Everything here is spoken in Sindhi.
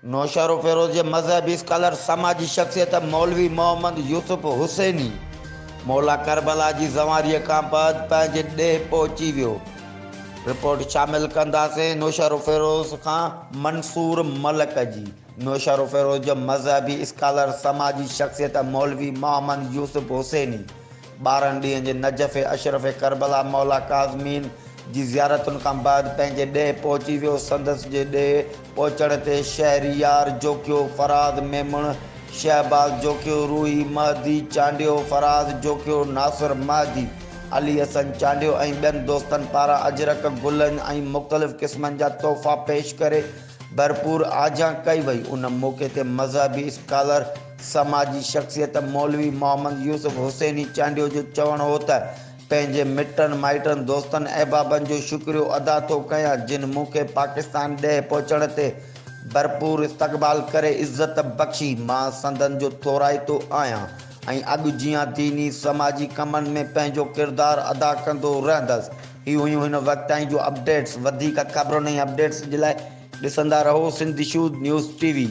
نوشهروفيروز جي مذهبي اسڪالر سماجي شخصيت مولوي محمد يوسف حسيني مولا ڪربلا جي زواريء کان بعد پنهنجي ڏيهه پهچي ويو. رپورٽ شامل ڪنداسين نوشهروفيروز کان منصور ملڪ جي. نوشهروفيروز جو مذهبي اسڪالر سماجي شخصيت مولوي محمد يوسف حسيني 12 ڏينهن جي نجف اشرف ڪربلا مولا ڪاظمين جي زيارتن کان بعد پنهنجي ڏيهه پهچي ويو. سندس جي ڏيهه پهچڻ تي شهريار جوکيو، فراز ميمڻ، شهباز جوکيو، روحي مهدي چانڊيو، فراز جوکيو، ناصر مهدي، علي حسن چانڊيو ۽ ٻين دوستن پاران اجرڪ، گلن ۽ مختلف قسمن جا تحفا پيش ڪري ڀرپور آجيان ڪئي وئي. ان موقعي تي مذهبي اسڪالر، سماجي شخصيت مولوي محمد يوسف حسيني چانڊيو جو چوڻ هو ته پنهنجي مٽن مائٽن دوستن احبابن جو شڪريو ادا ٿو ڪيان جن مون کي پاڪستان ڏيهه پهچڻ تي ڀرپور استقبال ڪري عزت بخشي مان سندن جو ٿورائتو آهيان ۽ اڳ جيان ديني سماجي ڪمن ۾ پنهنجو ڪردار ادا ڪندو رهندس هي هيون هن وقت تائين جون اپڊيٽس وڌيڪ خبرن ۽ اپڊيٽس جي لاء ڏسندا رهو Sindh issues news T V.